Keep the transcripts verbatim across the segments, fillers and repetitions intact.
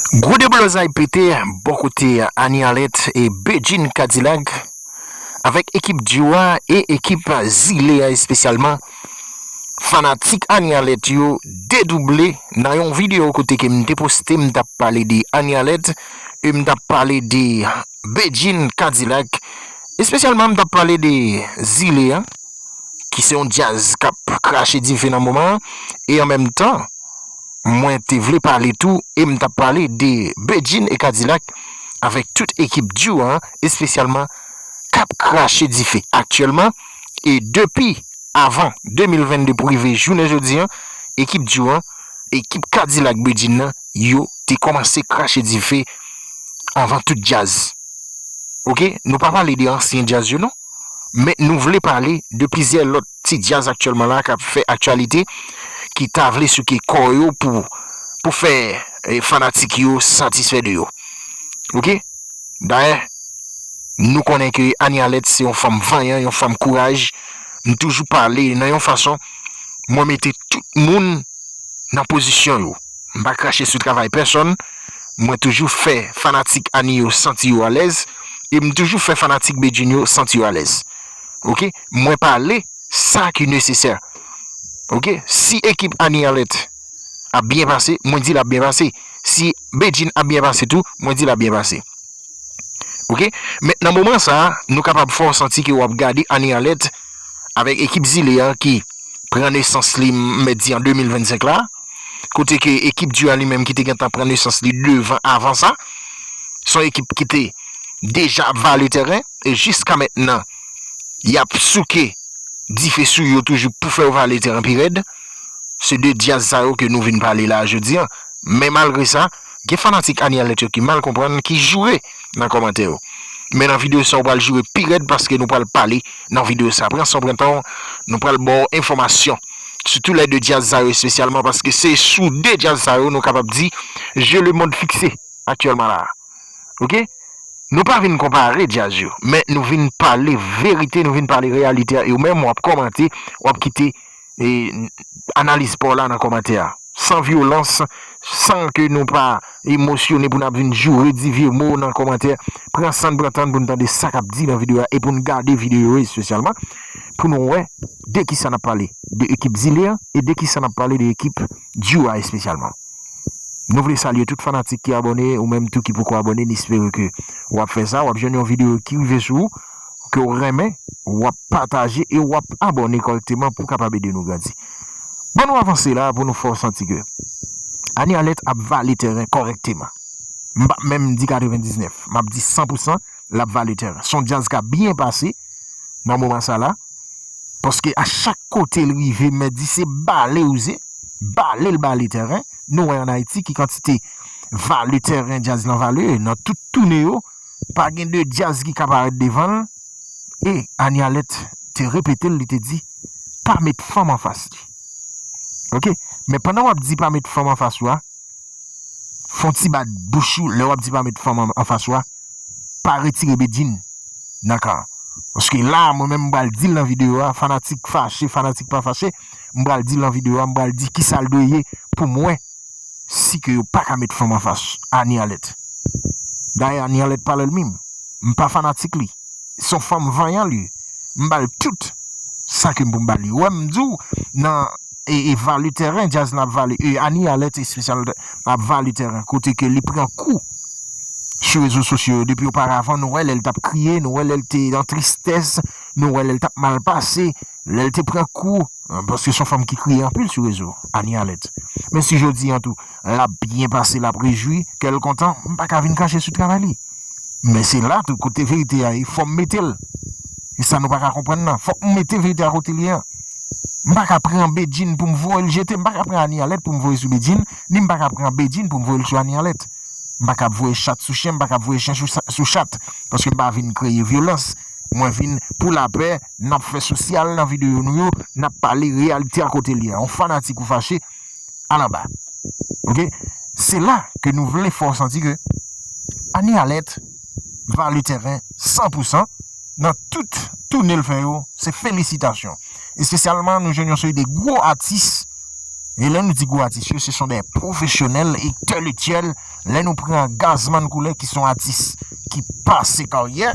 Gwo deblozay pete bò kote Annie Arlette e Bedjine Cadillac avèk ekip Dyò a e ekip Zile a espesyalman. Fanatik Annie Arlette yo dedouble nan yon videyo kote ke m te poste, m t ap pale de Annie Arlette e m t ap pale de Bedjine Cadillac, espesyalman m t ap pale de Zile a, ki se yon djaz k ap krache dife nan moman an, e an menm tan, mwen te vle pale tou, e m t ap pale de Bedjine e Cadillac avèk tout ekip Dyò a, espesyalman k ap krache dife aktyèlman, e depi avan de mil vennde pou rive jounen jodi a, ekip Dyò a, ekip Cadillac Bedjine nan, yo te kòmanse krache dife anvan tout djaz. Oke, nou pa pale de ansyen djaz yo non, men nou vle pale de plizyè lòt ti djaz aktyèlman la k ap fè aktyalite, ki ta vle souke kò yo pou, pou fè eh, fanatik yo satisfè de yo. Oke? Dayè, nou konnen ke Annie Arlette se yon fanm vanyan, yon fanm kouraj. M toujou pale nan yon fason, mwen mete tout moun nan pozisyon yo. M pa krache sou travay pèsonn. Mwen toujou fè fanatik Annie yo santi yo alèz. E m toujou fè fanatik Bedjine yo santi yo alèz. Oke? Mwen pale sa ki nesesè. Oke? Si ekip Annie Arlette ap byen pase, mwen di l ap byen pase. Si Bedjine ap byen pase tou, mwen di l ap byen pase. Oke? Men nan moman sa a, nou kapab fè w santi ke w ap gade Annie Arlette avèk ekip Zile a ki pran nesans li, m mèt di an de mil vennsenk la, kote ke ekip Dyò a li menm ki te gentan pran nesans li devan avan sa, se yon ekip ki te deja ap vale tèren, e jiska mentnan, y ap souke dife sou yo toujou pou fè yo vale tèren pi rèd. Se de djaz sa yo ke nou vin pale la a jodi a. Men malgre sa, gen fanatik Annie Arlette yo ki mal konprann, ki joure nan kòmantè yo. Men nan videyo sa, w pral joure pi rèd paske nou pral pale nan videyo sa. Pran san w, pran tan w, nou pral ba w enfòmasyon sou tou lè de djaz sa yo espesyalman paske se sou de djaz sa yo nou kapab di je le monde fixé aktyèlman la a. Oke? Nou pa vin konpare djaz yo, men nou vin pale verite, nou vin pale reyalite a. E ou menm, w ap kòmante, w ap kite eh, analiz pa w la nan kòmantè a. San vyolans, san ke nou pa emosyone pou n ap vin joure, di vye mo nan kòmantè. Pran san n, pran tan n pou n tande sa k ap di nan videyo a e pou n gade videyo yo espesyalman, pou nou wè de kisa n ap pale, de ekip Zile a e de kisa n ap pale, de ekip Dyò a espesyalman. Nou vle salye tout fanatik ki abòne, ou menm tou ki poko abòne, n espere ke w ap fè sa, w ap jwenn yon videyo ki rive sou ou, ke w renmen, w ap pataje e w ap abòne kòrèkteman pou w kapab ede nou grandi. Bon, nou avanse la pou nou fè w santi ke Annie Arlette ap vale tèren kòrèkteman. M p ap menm di katrevendiznèf, m ap di san pou san, l ap vale tèren. Se yon djaz k ap byen pase nan moman sa la, paske a chak kote l rive, m di se bale ou ze, bale l bale tèren. Nou wè ann Ayiti ki kantite vale tèren djaz lan vale, nan tout toune yo, pa gen de djaz ki ka parèt devan l. E Annie Arlette te repete l, li te di, pa met fanm anfas li. Oke? Men pandan w ap di pa met fanm anfas ou a, fè yon ti bat bouch ou lè w ap di pa met fanm an- anfas ou a, pa retire Bedjine nan ka an. Paske la, mwen menm, m pral di l nan videyo a, fanatik fache, fanatik pa fache, m pral di l nan videyo a, m pral di kisa l dwe ye pou mwen, si ke yo pa ka met fanm anfas Annie Arlette. Dayè, Annie Arlette pa lè l menm. M pa fanatik li. Se yon fanm vanyan li ye. M ba l tout sa ke m pou m ba li. Ou wè m di w nan e, e vale tèren, djaz la ap vale, e Annie Arlette espesyal ap vale tèren, kote ke li pran kou sou rezo sosyo yo. Depi oparavan, nou wè lè l t ap kriye, nou wè lè l te an tristès, nou wè lè l t ap mal pase, lè l te pran kou, paske se yon fanm ki kriye anpil sou rezo, Annie Arlette. Men si jodi an tou, l ap byen pase, l ap rejwi, kè l kontan, m pa ka vin krache sou travay li. Men se la tou kote verite a ye, fò m mete l. E sa nou pa ka konprann nan. Fòk m mete verite a kote l ye an. M pa ka pran Bedjine pou m voye l jete, m pa ka pran Annie Arlette pou m voye sou Bedjine, ni m pa ka pran Bedjine pou m voye l sou Annie Arlette. M pa ka ap voye chat sou chen, m pa ka ap voye chen sou, sou chat. Paske m pa vin kreye vyolans. Mwen vin pou lapè, n ap fè sosyal nan videyo nou yo, n ap pale reyalite a kote l ye a. Yon fanatik ou fache, al anba. Oke? Se la ke nou vle fè w santi ke Annie Arlette vale tèren san pou san nan tout toune l fè yo, se felisitasyon. Espesyalman, nou jwenn yon seri de gwo atis E lè nou di gwo atis yo, se son de pwofesyonèl, entèlektyèl. Lè nou pran Gazman Koulè ki son atis ki pase karyè,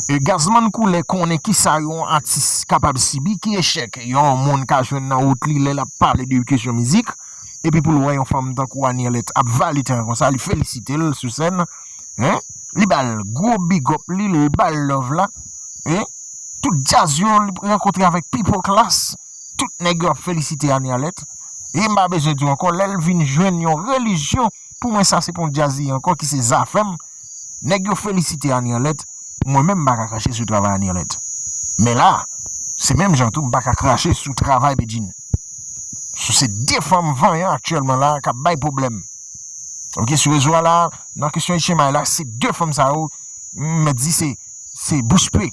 e Gazman Koulè konnen kisa yon atis kapab sibi, ki echèk yon moun ka jwenn nan wout li lè l ap pale de kesyon mizik. Epi pou l wè yon fanm tankou Annie Alerte ap valide konsa, li felisite l sou sèn, hein? Li ba l gwo big up li, li ba l love la, hein? Tout djaz yo li rankontre avèk People Class, tout nèg yo ap felisite Annie Alerte. E m pa bezwen di w ankò, lè l vin jwenn yon relijyon, pou mwen sa se pa yon djaz li ye ankò ki se Zafèm. Nèg yo felisite Annie Alerte, mwen menm m pa ka krache sou travay Annie Alerte. Men la, se menm jan tou, m pa ka krache sou travay Bedjine. Sou se de fanm vanyan aktyèlman la k ap bay pwoblèm. Ok, sou rezo a la, nan kesyon H M I la, se de fanm sa yo, m mèt di se, se bouch pe.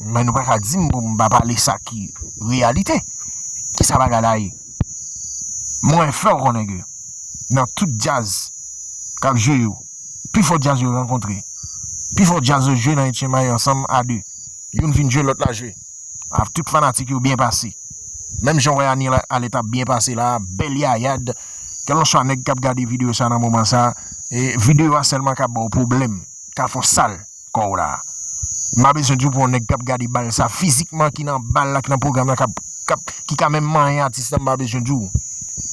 Men nou pa ka di m pou m pa pale sa ki reyalite. Kisa bagay la ye? Mwen fè w konnen ke nan tout djaz k ap jwe yo, pifò djaz yo rankontre. Pifò djaz yo jwe nan H M I ansanm a de. Youn vin jwe, lòt la jwe. Avèk tout fanatik yo byen pase. Menm jan w wè Annie Alerte ap byen pase la, bèl yayad. Kèlkanswa nèg k ap gade videyo sa nan moman sa, e videyo a sèlman ka ba w pwoblèm, ka fè w sal kò w la. M pa bezwen di w pou yon nèg k ap gade bal sa fizikman, ki nan bal la, ki nan pwogram la, k ap, k ap, ki ka menm manyen atis la, m pa bezwen di w.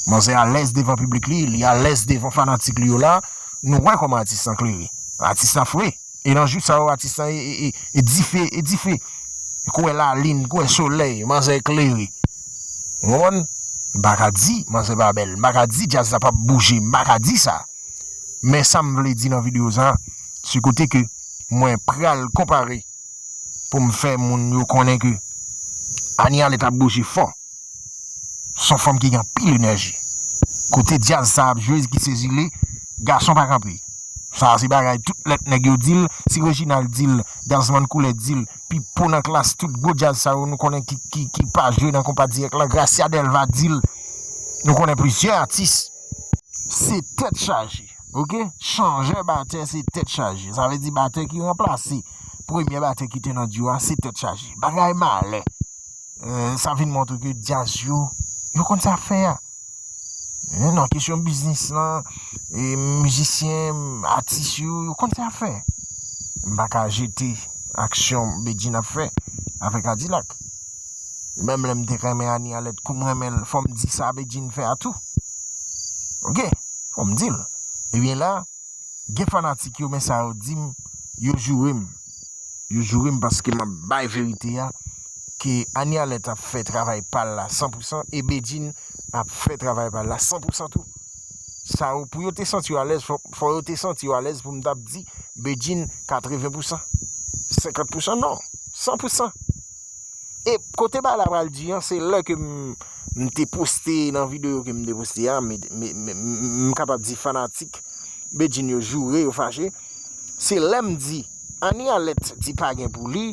Manzè alèz devan piblik li, li alèz devan fanatik li yo la. Nou wè kòman atis lan klere. Atis lan fre. E nan jou sa yo, atis lan e, e, e, e dife, e dife. Koulè lalin, koulè solèy, manzè klere. Ou konprann? M pa ka di manzè pa bèl, m pa ka di djaz la p ap bouje, m pa ka di sa. Men sa m vle di nan videyo sa, se kote ke mwen pral konpare pou m fè moun yo konnen ke Annie Alerte ap bouje fò. Se yon fanm ki gen anpil enèji. Kote djaz sa ap jwe, ki se zile, gason pa kanpe. Sa a se bagay tout lèt nèg yo di l, si Reginald di l, Gazman Koulè di l, Pipo nan klas, tout gwo djaz sa yo, nou konnen ki, ki, ki pa jwe nan konpa dirèk la, Gracia Delva di l. Nou konnen plizyè atis. Se tèt chaje, ok? Chanjè batè, se tèt chaje. Sa vle di batè ki ranplase premye batè ki te nan duo a, se tèt chaje. Bagay malè. Eh, sa vin montre ke djaz yo, yo konn sa y ap fè a. Eh, nan kesyon biznis lan, e mizisyen, atis yo, yo konn sa y ap fè. M pa ka jete aksyon Bedjine ap fè avèk Kadilak. Menm lè m te renmen Annie Alerte kou m renmen l, fò m di sa Bedjine fè a tou. Ok, fò m di l. Ebyen la, gen fanatik yo, men sa yo di m, yo joure m. Yo joure m paske m ap bay verite a, ke Annie Alerte ap fè travay pa l la san pou san e Bedjine ap fè travay pa l la san pou san tou. Sa yo, pou yo te santi yo alèz, fò, fò yo te santi yo alèz pou m t ap di Bedjine katreven pou san. Senkant pou san, non. San pou san. E kote bagay la pral di an, se lè ke m, m te poste nan videyo ke m te poste a, m, m, m, m, m kapab di fanatik Bedjine yo joure, yo fache. Se lè m di, Annie Alerte di pa gen pou li,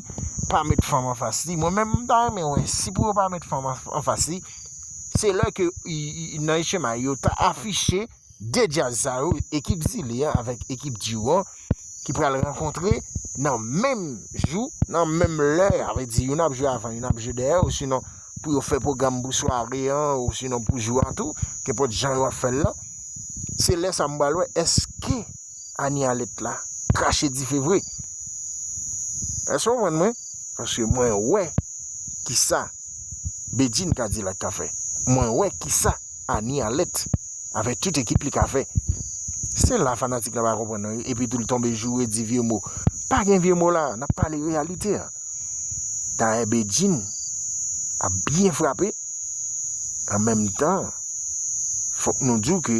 pa met fanm anfas li. Mwen menm, m ta renmen wè, si pou yo pa met fanm anf-, anfas li, se lè ke i, i, nan H M I yo ta afiche de djaz sa yo, ekip Zile an avèk ekip Diwo an, ki pral rankontre nan menm jou, nan menm lè, sa vle di youn ap jwe avan, youn ap jwe dèyè, osinon pou yo fè pwogram pou sware an, osinon pou jou a tou, kenpòt jan yo ap fè l lan. Se lè sa m pral wè, èske Annie Alerte la krache dife vre? Èske w konprann mwen? Paske mwen wè kisa Bedjine Kadilak ka fè. Mwen wè kisa Annie Alerte avèk tout ekip li ka fè. Se la fanatik la pa konprann non, epi tou l tonbe joure di vye mo. Pa gen vye mo la, n ap pale reyalite a. Dayè Bedjine ap byen frape, an menm tan, fòk nou di w ke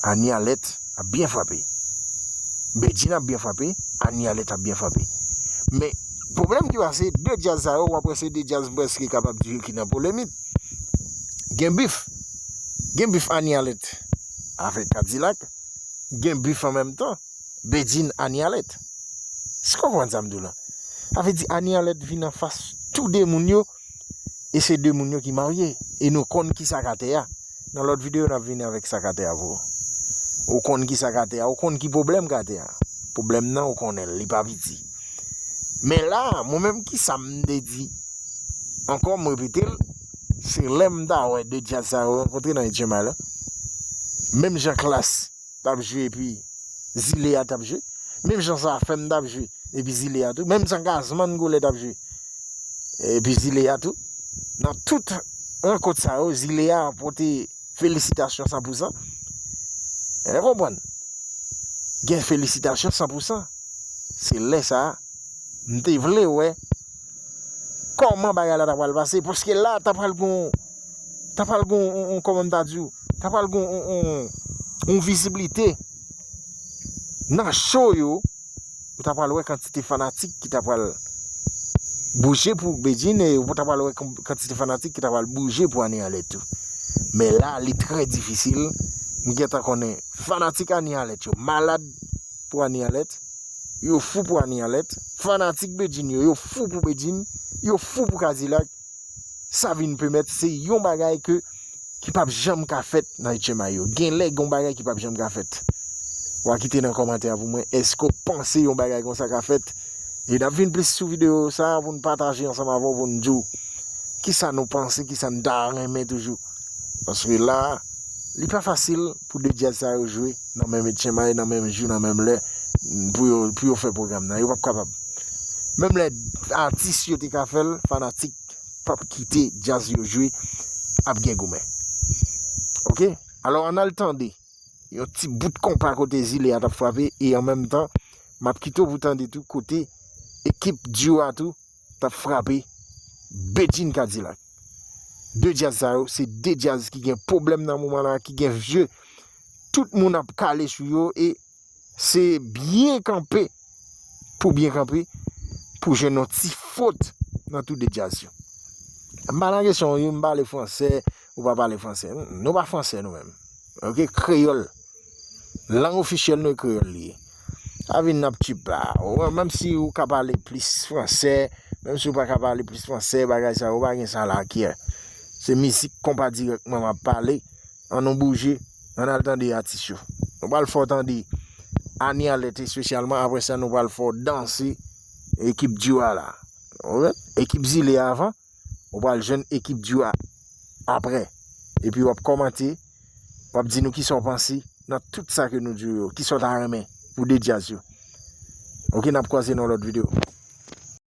Annie Alerte ap byen frape. Bedjine ap byen frape, Annie Alerte ap byen frape. Men, pwoblèm ki pase, de djaz sa yo, w ap wè se de djaz m prèske kapab di yo ki nan polemik. Gen bif. Gen bif Annie Alerte avèk Kadilak. Gen bif an menm tan. Bedjine Annie Alerte. Èske w konprann sa m di w lan? Sa vle di Annie Alerte vin anfas tou de moun yo, e se de moun yo ki marye. E nou konn ki sa k atè a. Nan lòt videyo, n ap vini avèk sa k atè a pou ou. Ou konn ki sa k atè a, ou konn ki pwoblèm k atè a. Pwoblèm nan, ou konnen l, li pa piti. Men la, mwen menm, ki sa m te di? Ankò, m repete l, Se lè m ta wè de djaz sa yo rankontre nan H M I la. Menm jan Klass t ap jwe epi Zile a t ap jwe. Menm jan Zafèm t ap jwe epi Zile a tou. Menm jan Gazman Goulè t ap jwe epi Zile a tou. Nan tout rankont sa yo, Zile a pote felisitasyon san pou san. Ou konprann? Gen felisitasyon san pou san. Se lè sa a, m te vle wè kòman bagay la ta pral pase, paske la ta pral gon, ta pral gon, on, on, kòman m ta di w, ta pral gon on, on, on viziblite nan show yo, ou ta pral wè kantite fanatik ki ta pral bouje pou Bedjine, e ou ta pral wè kantite fanatik ki ta pral bouje pou Anie Alerte tou. Men la, li trè difisil. M gentan konnen fanatik Anie Alerte yo malad pou Anie Alerte. Yo fou pou Anie Alerte. Fanatik Bedjine yo, yo fou pou Bedjine. Yo fou pou Kadilak. Sa vin pèmèt se yon bagay ke, ki p ap janm ka fèt nan H M I yo. Gen lè gen yon bagay ki p ap janm ka fèt. W a kite nan kòmantè a pou mwen, èske w panse yon bagay konsa ka fèt? E n ap vin plis sou videyo sa a pou n pataje ansanm avè w, pou n di w kisa nou panse, kisa n ta renmen toujou. Paske la, li pa fasil pou de djaz sa yo jwe nan menm H M I, nan menm jou, nan menm lè, pou yo, pou yo fè pwogram nan. Yo p ap kapab. Menm lè atis yo te ka fè l, fanatik p ap kite djaz yo jwe, ap gen goumen. Oke? Alò, ann al tande yon ti bout konpa kote Zile a t ap frape, e an menm tan, m ap kite w pou tande tou kote ekip Diwa tou t ap frape Bedjine Kadilak. De djaz sa yo, se de djaz ki gen pwoblèm nan moman la, ki gen vye. Tout moun ap kale sou yo, e se byen kanpe pou byen kanpe, pou jwenn yon ti fot nan tou de djaz yo. M pa nan kesyon wi, m pale fransè, ou pa pale fransè. Nou pa fransè nou menm. Oke, kreyòl. Lang ofisyèl nou e kreyòl li ye. Pa vin n ap tchipa. Ou, menm si ou ka pale plis fransè, menm si ou pa ka pale plis fransè, bagay sa yo pa gen sa la kyè. Se mizik konpa dirèk mwen m ap pale. Ann nou bouje, ann al tande atis yo. Nou pral fè w tande Anie Alerte espesyalman, apre sa nou pral fè w danse ekip Diwa la. Ou wè? Ekip Zile avan, ou pral jwenn ekip Diwa apre. Epi w ap kòmante, w ap di nou kisa w panse nan tout sa ke nou di w yo, kisa w ta renmen pou de djaz yo. Oke, n ap kwaze nan lòt videyo.